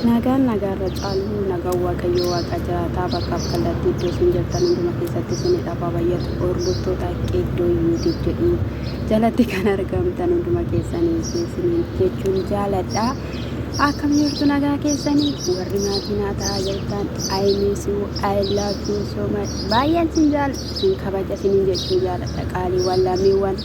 Nagaan nagaarra caalu nagaan Waaqayyoo Waaqa jiraataa bakkaaf kallattii iddoo isin jirtan hunduma keessatti isinidhaaf haa baay'atu. Hordoftoota Qeeddoo YouTube jedhu jalatti kan argamtan hunduma keessanii isiniin jechuun jaaladha. Akkam jirtu nagaa keessanii warri maatii naa ta'aa jirtan I miss you, I love you so much. Baay'een sin jaalladha, sin kabaja isiniin jechuun jaaladha qaaliiwwan lammiiwwan.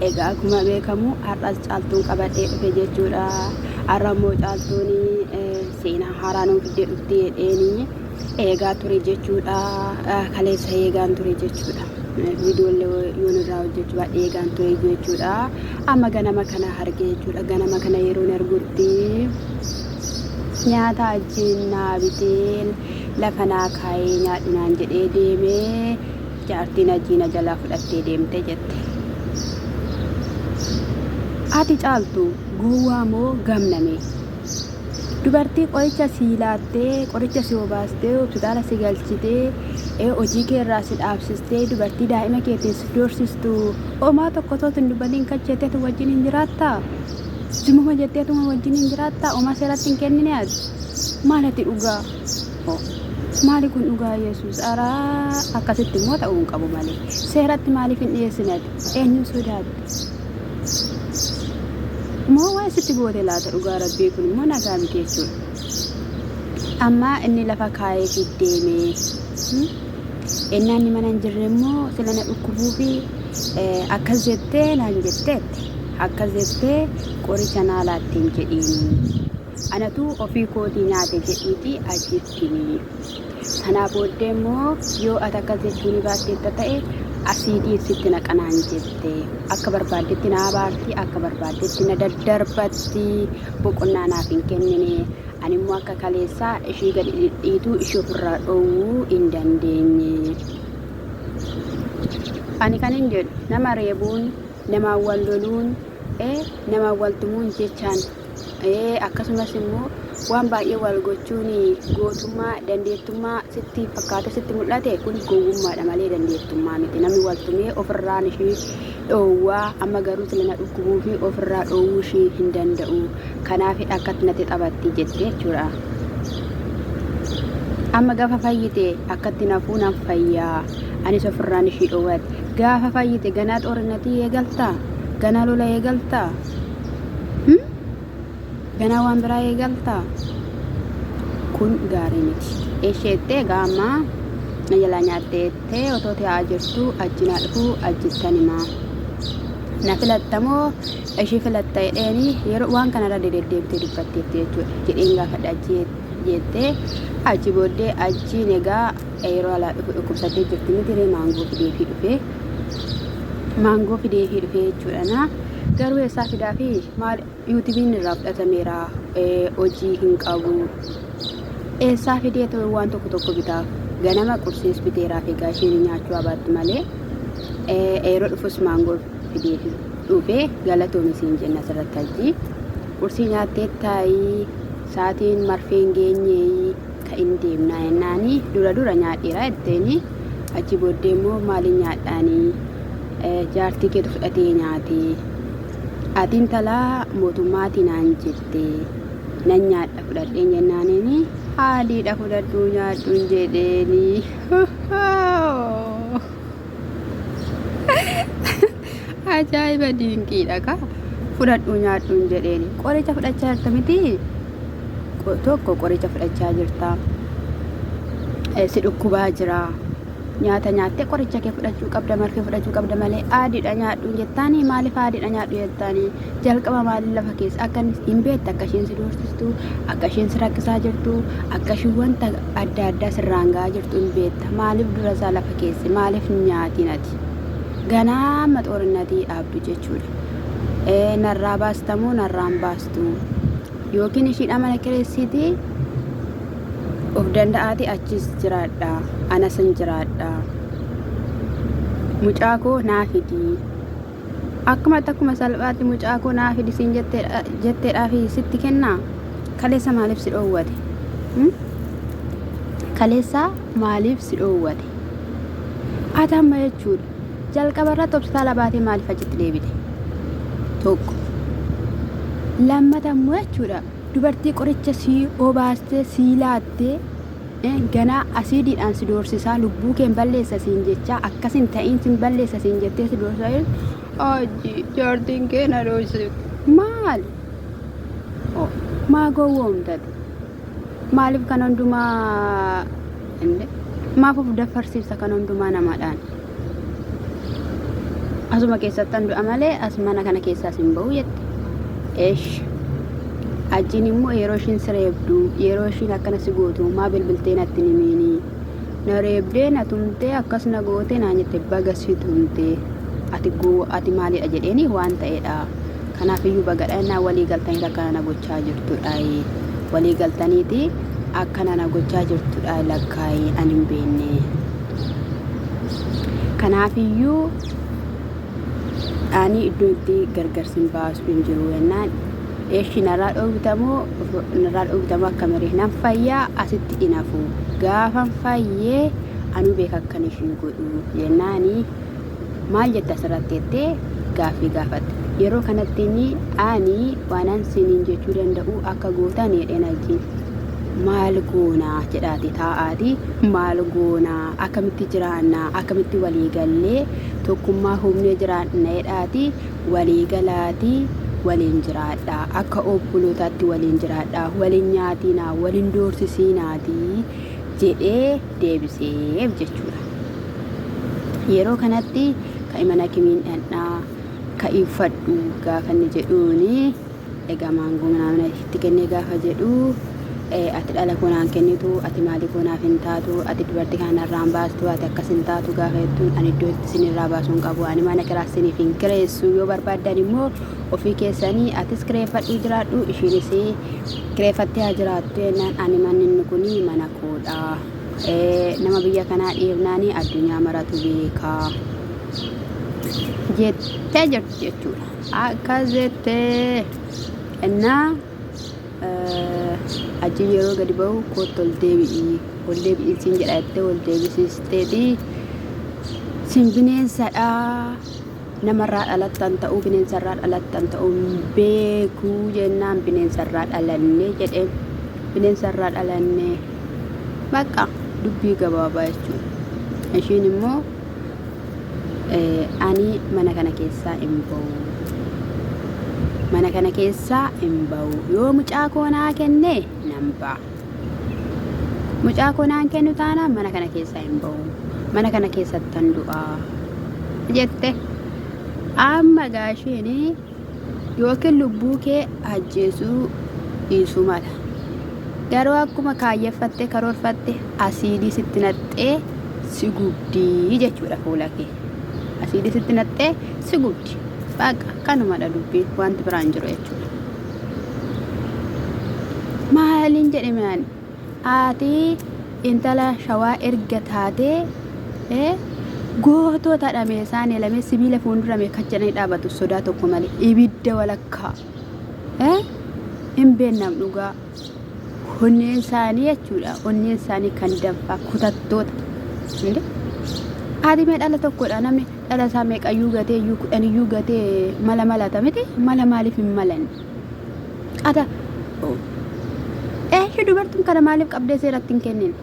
Egaa akkuma beekamu har'as caaltuun qabadhee dhufe jechuudha. Har'a immoo caaltuun seenaa haaraa nuu fiddee dhufti jedheeni eegaa ture jechuudha. Kaleessa eegaan ture jechuudha. Viidiyoolee yoon irraa hojjechuu baadhee eegaan ture jechuudha. Amma ganama kana arge jechuudha. Ganama kana yeroon argutti nyaata ajjiin naa bitee lafa naa kaayee nyaadhu naan jedhee deemee Jaartiin hajii na jalaa fudhattee deemte jette. Ati caaltu gowwaa moo gamna mee? Dubartii qoricha sii laattee qoricha si obaastee hospitaala si galchitee hojii kee irraa si dhaabsistee dubartii daa'ima keetiin si doorsistu homaa tokko osoo hin dubbatiin kacheetteetu wajjin hin jiraattaa? Zimuma jetteetuma wajjin hin jiraattaa? Homaa seeratti hin kennine ati? Maal ati dhugaa? Maali kun dhugaa Yesuus araa akkasitti immoo ta'uu hin qabu malee seeratti maaliif hin dhiyeessine ati eenyuun sodaatte moo waa sitti goote laata dhugaa rabbii kun immoo nagaa miti jechuudha amma inni lafa kaa'ee fi deeme ennaa inni mana hin jirre immoo sila na dhukkubuu fi akkas jettee naan jetteetti akkas jettee qoricha naa laatteen jedhiini. Anatu ofii kootii nyaate jedhiitii achitti himi. Sanaa booddee immoo yoo ati akkas jechuunii baatteetta ta'e asiidiin sitti naqa naan jette. Akka barbaaddetti na abaarti, akka barbaaddetti na daddarbatti, boqonnaa naaf hin kennine. Ani immoo akka kaleessaa ishii gadi dhidhiituu ishii ofirraa dhoowwuu hin dandeenye. Ani kanin jedhu nama reebuun, namaan wal loluun, namaan wal tumuun jechaan Akkasumas immoo waan baay'ee wal gochuun gootummaa, dandeettummaa sitti fakkaate sitti mul'ate kun gowwummaadha malee dandeettummaa miti. Namni wal tumee ofirraan ishii dhoowwaa amma garuu sila na dhukkubuu fi ofirraa dhoowwuu ishii hin danda'u. Kanaaf akkatti natti taphatti jette jechuudha. Amma gaafa fayyite akkatti nafuu nan fayyaa. Anis ofirraan ishii dhoowwaati. Gaafa fayyite ganaa xoorinnatii eegaltaa? Ganaa lola eegaltaa? Hmm? Ganaa waan biraa eegaltaa? Kun gaarii miti. Isheettee egaa amma na jalaa nyaattee jettee otoo taa'aa jirtu achi naa dhufuu ajjittan himaa. Na filattamoo ishii filatta jedheeni yeroo waan kanarra deddeebitee dubbatteetti jechuudha. Jedheen gaafadha achi jettee achi booddee achiin egaa yeroo alaa dhufu dhukkubsattee jirti miti ree maangoo fideefii dhufee. Maangoo fideefii dhufee jechuudha na. Garuu eessaa fidaa fi maal yuutubiin irraa fudhatameera hojii hin qabu. Eessaa fidee ta'u waan tokko tokko bitaaf ganama qursiis biteeraaf egaa isheen nyaachuu abaatti malee yeroo dhufus maangoo fidee dhufee galatoomi siin jenna asirratti hajji. Qursii nyaattee taa'ii sa'aatiin marfee hin geenyeeyi ka hin deemnaa jennaani dura dura nyaadheera jetteeni achi booddee immoo maaliin nyaadhaanii Jaartii keetu fudhatee nyaate. Ati intala mootummaati naan jette. Nan nyaadha fudhadheen jennaaniin haaliidha fudhadhuu nyaadhuun jedheeni. Ajaa'iba dinqiidha kaa. Fudhadhuu nyaadhuun jedheeni. Qoricha fudhachaa jirta miti? Tokko qoricha fudhachaa jirta. Si dhukkubaa jira. Nyaata nyaattee qoricha kee fudhachuu qabda marfee fudhachuu qabda malee aadiidha nyaadhu jettaanii maaliif aadiidha nyaadhu jettaanii jalqaba maaliif lafa keessa akka hin beekte akka isheen si doorsistu akka isheen si rakkisaa jirtu akka isheen wanta adda addaa sirraan ga'aa jirtu hin beekta maaliif dura isaa lafa keesse maaliif nyaatiin ati ganaa amma xoorinnatii dhaabdu jechuudha. Narraa baastamoo narraan baastu yookiin ishiidha mana kireessiitii of danda'aati achis jiraadha anasan jiraadha mucaa koo naa fidi akkuma akkuma salphaatti mucaa koo naa fidi siin jetteedhaa fi sitti kennaa kaleessa maaliif si dhoowwate kaleessa maaliif si dhoowwate ati amma jechuudha jalqaba irratti hospitaala baatee maaliif achitti deebite tokko lammata immoo jechuudha. Dubartii qoricha sii obaastee sii laattee ganaa asiidiidhaan si doorsisaa lubbuu keen balleessa siin jechaa akkas hin ta'iin sin balleessa siin jettee si doorsisaa jirtu. Hajji jaartiin kee na doorsifte. Maal? Maa gowwoomtate? Maaliif kan hundumaa inde maaf of daffarsiifta kan hundumaa namadhaan? Asuma keessattan du'a malee as mana kana keessaas hin ba'u jette. Eesh. Ajjiin immoo yeroo ishiin si reebdu yeroo ishiin akkana si gootu maa bilbiltee natti hin himiini. Na reebdee na tumtee akkas na gootee naan jette baga si tumtee ati gowwa ati maalidha jedheeni waan ta'edha. Kanaaf iyyuu bagadha innaa walii galtaniiti akkana na gochaa jirtudha. Walii galtaniiti akkana na gochaa jirtudha lakkaayi ani hin beekne. Kanaaf iyyuu ani iddoo itti gargar sin baasu hin jiru jennaan eshi narraa dhoowwitamoo narraa dhoowwitamoo akka miree nan fayyaa asitti hin hafu gaafan fayyee anuu beeka akkan ishii godhu jennaani maal jette asirratti jettee gaaffii gaafatte yeroo kanatti inni ani waanan siniin jechuu danda'u akka gootan jedheen ajjiin maal goonaa jedhaati taa'aati maal goonaa akkamitti jiraannaa akkamitti walii gallee tokkummaa humnee jiraanna jedhaati walii galaati waliin jiraadha akka obbolootaatti waliin jiraadha waliin nyaatiinaa waliin doorsisiinaati jedhee deebiseef jechuudha. Yeroo kanatti ka'i mana kimiin dhandhaa ka'i uffadhu gaafa inni jedhuuni egaa maangoo manaamina itti kennee gaafa jedhu ati dhala koo naan kennitu ati maalii koo naaf hin taatu ati dubartii kana narraa hin baastu ati akkas hin taatu gaafa jettuun ani iddoo itti isinirraa baasuu hin qabu ani mana kiraas isiniif hin kireessu yoo barbaaddan immoo ofii keessanii atis kireeffadhuu jiraadhu ishiinis kireeffattee haa jiraattu jennaan ani manni inni kun mana koodha nama biyya kanaa dhiifnaani addunyaa maratu beekaa jettee jirti jechuudha. Akkas jettee innaa achi yeroo gadi ba'u kootti ol deebi'i ol deebi'i siin jedha jettee ol deebisiisteeti sin bineensadha namarraa dhalattan ta'uu bineensarraa dhalattan ta'uu hin beekuu jennaan bineensarraa dhalanne jedheen bineensarraa dhalanne bakka dubbii gabaabaa jechuudha. Ishiin immoo ani mana kana keessaa hin ba'u. Mana kana keessaa hin ba'u. Yoo mucaa koo naa kenne nan ba'a. Mucaa koo naan kennu taanaan mana kana keessaa hin ba'u. Mana kana keessattan du'a. Jette. Amma gaashiin yookiin lubbuu kee ajjeesuu dhiisuu mala. Garuu akkuma kaayyeffatte karoorfatte asiidii sitti naxxee si gubdii jechuudha fuula kee. Asiidii sitti naxxee si gubdi. Baqa kanumadha dubbiin wanti biraan jiru jechuudha. Maaliin jedhe mi'aan ati intala shawaa erga taatee gootota dhamee isaan eelamee sibiila fuuldura mee kachananii dhaabatu sodaa tokko malee ibidda walakkaa hin beennam dhugaa onneen isaanii jechuudha onneen isaanii kan danfaa kutattoota. Ati mee dhala tokkodha namni dhala isaa meeqayyuu gatee iyyuu kudhaniyyuu gatee mala malata miti mala maaliif hin malanne ata eeshi dubartuun kana maaliif qabdee seeratti hin kennine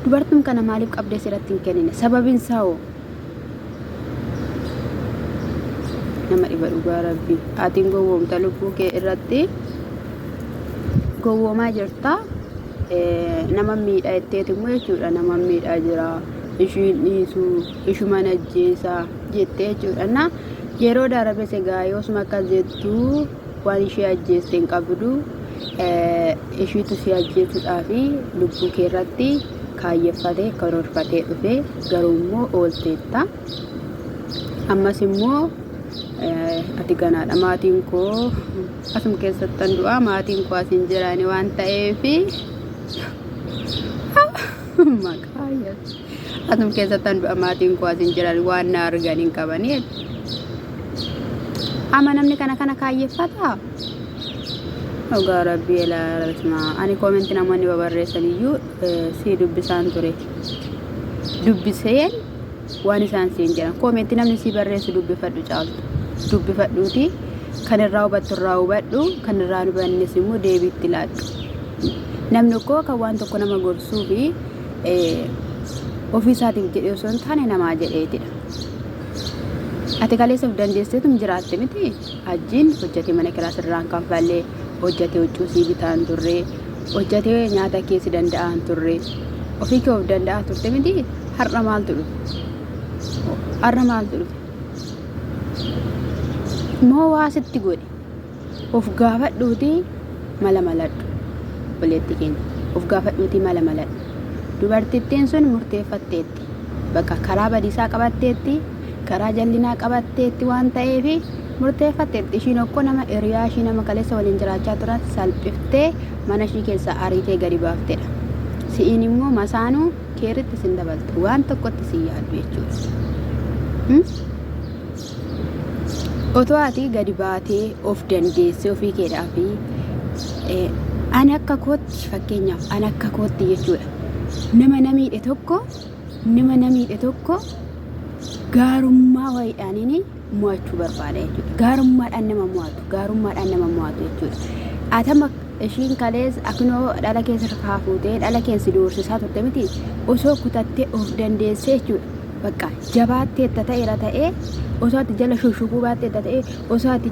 dubartuun kana maaliif qabdee seeratti hin kennine sababiin isaa hoo nama dhiba dhugaa rabbi atiin gowwoomta lubbuu kee irratti gowwoomaa jirta nama miidha jetteeti immoo jechuudha nama miidhaa jira ishiin dhiisu ishuman ajjeesa jettee jechuudha na yeroo darbes egaa yoosuma akkas jettu waan ishee ajjeeste hin qabdu ishiitu si ajjeesuudhaaf lubbuu kee irratti kaayyeffatee karoorfatee dhufe garuu immoo oolteetta ammas immoo ati ganaadha maatiin koo asuma keessattan du'aa maatiin koo as hin jirani waan ta'eef maqaa yesuus asuma keessattan du'a maatiin koo as hin jiran waan na argan hin qabanii amma namni kana kana kaayyeffataa dhugaa rabbii elaa ani koomenti namoonni babarreessan iyyuu sii dubbisaan ture dubbiseen waan isaan siin jedhan koomenti namni sii barreessu dubbifadhu caaltu dubbifadhuuti Kan irraa hubattu irraa hubadhu, kan irraa hin hubannes immoo deebii itti laadhu. Namni koo kan waan tokko nama gorsuu fi ofii isaatiif jedhee osoo hin taane namaa jedheetidha. Ati kaleessa of dandeesseetum jiraatte miti? Hajjiin hojjatee mana kiraa sirraa hin kanfalle, hojjatee huccuu sii bitaa hin turre, hojjatee nyaata kee si danda'aa hin turre. Ofii kee of danda'aa turte miti? Har'a maaltu dhufe? Har'a maaltu dhufe? Moo waa sitti godhe? Of gaafadhuutii mala maladhu. Obboleettii keenya. Of gaafadhuutii mala maladhu. Dubartittiin sun murteeffatteetti. Bakka karaa badiisaa qabatteetti, karaa jallinaa qabatteetti waan ta'eef murteeffatteetti. Ishiin okkoo nama hiriyaa ishii nama kaleessa waliin jiraachaa turan salphiftee mana ishii keessaa ariitee gadi baaftedha. Si'iin immoo masaanuu keeritti sin dabaltu. Waan tokkotti sin yaaddu jechuudha. Otoo ati gadi baatee of dandeessee ofii keedhaa fi ani akka kootti fakkeenyaaf ani akka kootti jechuudha. Nama na miidhe tokko nama na miidhe tokko gaarummaa wayiidhaaniin mo'achuu barbaada jechuudha. Gaarummaadhaan nama mo'atu gaarummaadhaan nama mo'atu jechuudha. Atama ishiin kalees akinoo dhala keessa kaafuutee dhala keessa doorsisaa turte miti osoo kutattee of dandeessee jechuudha. Bakka jabaatteetta ta'eera ta'ee osoo ati jala shushukuu baatteetta ta'ee osoo ati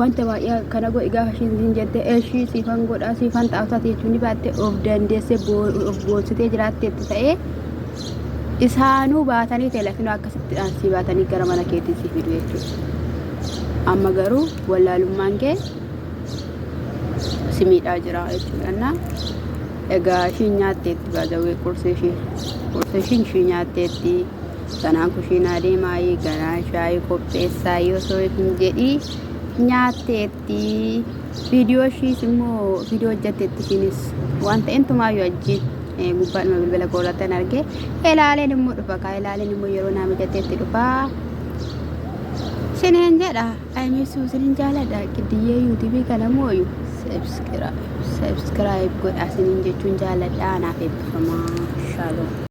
wanta baay'ee kana godhi gaafa ishiin siin jette eshii siifan godhaa siifan ta'a osoo ati jechuun ni baatte of dandeessee of boonsitee jiraatteetta ta'ee isaanuu baatanii ta'e lafinoo akkasitti sii baatanii gara mana keetii si fidu jechuudha. Amma garuu wallaalummaan kee si miidhaa jira jechuudha. Egaa ishiin nyaatteetti baazawwee qursii ishii qursii ishiin ishii nyaatteetti ganaan kushiinaa deemaayii ganaan shaayii qopheessaayii osoo hin jedhii nyaatteetti viidiyoo ishiis immoo viidiyoo hojjetteetti ishiinis waan ta'een tumaayyuu ajjiin gubbaadhuma bilbila koorratti an arge ilaaleen immoo dhufa kaa ilaaleen immoo yeroo naa mijateetti dhufaa siniin jedha. I miss you sinin jaaladha qiddiyyee youtube kana mooyu subscribe godha sinin jechuun jaaladha anaaf eebbifamaa shalom.